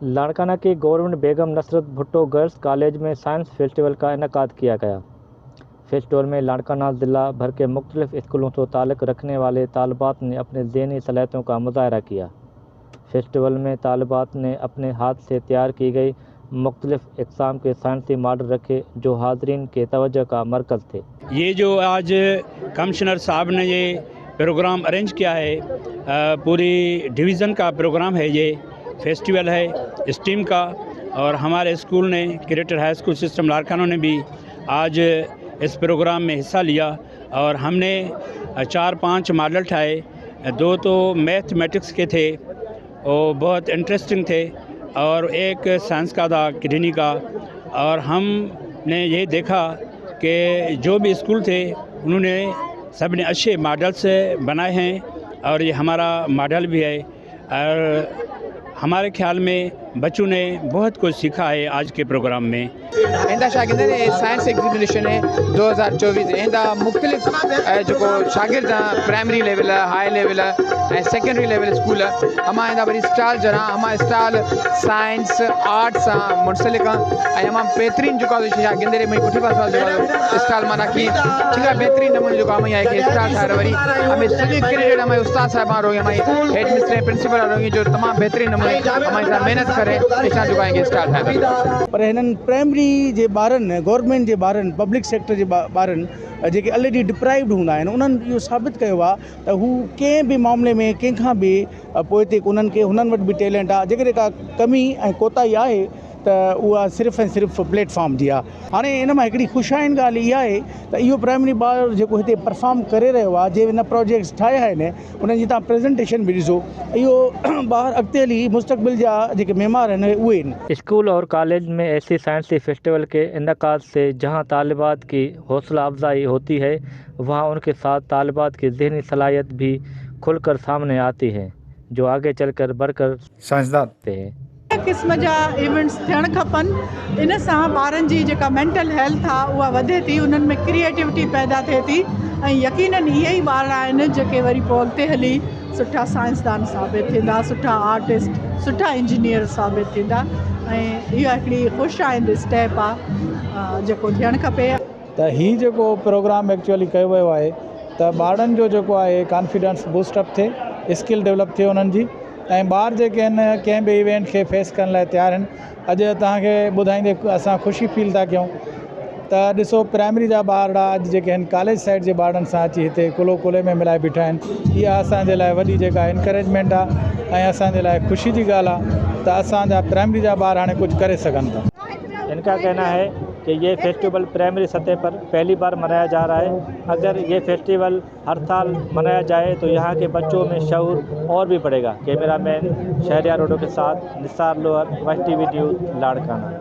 लाड़काना के government Begum Nusrat Bhutto girls college में science festival का इनकाद किया गया। फेस्टिवल में लाड़काना ज़िला भर के मुख्तलिफ स्कूलों से ताल्लुक़ रखने वाले तालिबात ने अपने ज़हनी सलाहियतों का मुजाहरा किया। फेस्टिवल में तालिबात ने अपने हाथ से तैयार की गई मुख्तलिफ अकसाम के साइंसी मॉडल रखे, जो हाजरीन के तवज्जो का मरकज़ थे। ये जो आज कमिश्नर साहब ने ये प्रोग्राम अरेंज किया है, पूरी डिवीज़न का प्रोग्राम है, ये फेस्टिवल है स्टीम का और हमारे स्कूल ने, greater high school system Larkana ने भी आज इस प्रोग्राम में हिस्सा लिया और हमने चार पांच मॉडल ठाए। दो तो मैथमेटिक्स के थे और बहुत इंटरेस्टिंग थे और एक साइंस का था, किडनी का। और हमने ये देखा कि जो भी स्कूल थे, उन्होंने सब ने अच्छे मॉडल्स बनाए हैं और ये हमारा मॉडल भी है और हमारे ख्याल में बच्चों ने बहुत कुछ सीखा है आज के प्रोग्राम में। इंदा शागिर्दनि साइंस एग्जीबिशन है 2024। इंदा मुख़्तलिफ़ जेको शागिर्द प्राइमरी लेवल, हाई लेवल ऐं सेकेंडरी लेवल स्कूल, हमा इंदा वरी स्टॉल जरा हमा स्टॉल साइंस आर्ट सां मुंसलिक ऐं हमा बहितरीन जेको आहे शागिर्दनि मुंहिंजी पुठी पासो जेको स्टॉल मां रखी, ठीकु आहे, बहितरीन नमूने जेको आहे खे स्टॉल ठाहे वरी हमें सॼी क्रेडिट हमारे उस्ताद साहिबान रोगी, हमारी हेड मिस्टर, प्रिंसिपल रोगी, जो तमामु बहितरीन नमूने हमारे सां महिनत करे इच्छा जेको आहे स्टॉल ठाहे। पर हिननि प्राइमरी जे ॿारनि, गवर्नमेंट जे ॿारनि, पब्लिक सेक्टर जे ॿारनि, जेके ऑलरेडी डिप्राइव्ड हूंदा आहिनि, उन्हनि इहो साबित कयो आहे त हू कंहिं बि मामले में कंहिंखां बि पोइते कोन्हनि के हुननि वटि बि टैलेंट आहे। जेकॾहिं का कमी ऐं कोताही आहे त उहा सिर्फ़ु ऐं सिर्फ़ु प्लेटफॉर्म जी आहे। हाणे इन मां हिकिड़ी ख़ुशि आइनि ॻाल्हि इहा आहे त इहो प्राइमरी ॿार जेको हिते परफॉर्म करे रहियो आहे, जंहिं हिन प्रोजेक्ट्स ठाहिया आहिनि, उन्हनि जी तव्हां प्रेजेंटेशन बि ॾिसो। इहो ॿार अॻिते हली मुस्तक़बिल जा जेके मेमार आहिनि, उहे आहिनि। स्कूल और कॉलेज में ऐसी साइंसी फेस्टिवल के इनकाद से जहां तालिबात की हौसला अफजाई होती है, वहां उनके साथ तालिबात की ज़हनी सलाहियत भी खुलकर सामने आती है, जो आगे चलकर बढ़कर साइंसदान हैं। क़िस्म जा इवेंट्स थियणु खपनि। इन सां ॿारनि जी जेका मेंटल हेल्थ आहे, उहा वधे थी, उन्हनि में क्रिएटिविटी पैदा थिए थी ऐं यकीनन इहे ई ॿार आहिनि जेके वरी पोइ अॻिते हली सुठा साइंसदान साबित थींदा, सुठा आर्टिस्ट, सुठा इंजीनियर साबित थींदा ऐं इहा हिकिड़ी ख़ुशि आइंद स्टेप आहे जेको थियणु खपे। त ही जेको प्रोग्राम एक्चुअली कयो वियो आहे त ॿारनि जो जेको आहे कॉन्फिडेंस बूस्ट अप थिए, स्किल डेवलप थिए उन्हनि जी ऐं ॿार जेके आहिनि, कंहिं बि इवेंट खे फेस करण लाइ तयारु आहिनि। अॼु तव्हांखे ॿुधाईंदे असां ख़ुशी फील था कयूं त ॾिसो, प्राइमरी जा ॿारड़ा अॼु जेके आहिनि, कॉलेज साइड जे ॿारनि सां अची हिते कुल्हो कुल्हे में मिलाए बीठा आहिनि। इहा असांजे लाइ वॾी जेका इनकरेजमेंट आहे ऐं असांजे लाइ ख़ुशी जी ॻाल्हि आहे त असांजा प्राइमरी जा ॿार हाणे कुझु करे सघनि था। इनका कहना है कि ये फेस्टिवल प्राइमरी सतह पर पहली बार मनाया जा रहा है। अगर ये फेस्टिवल हर साल मनाया जाए तो यहाँ के बच्चों में शऊर और भी बढ़ेगा। कैमरा मैन शहरियार रोडो के साथ Nisar Lohar, West TV News, Larkana.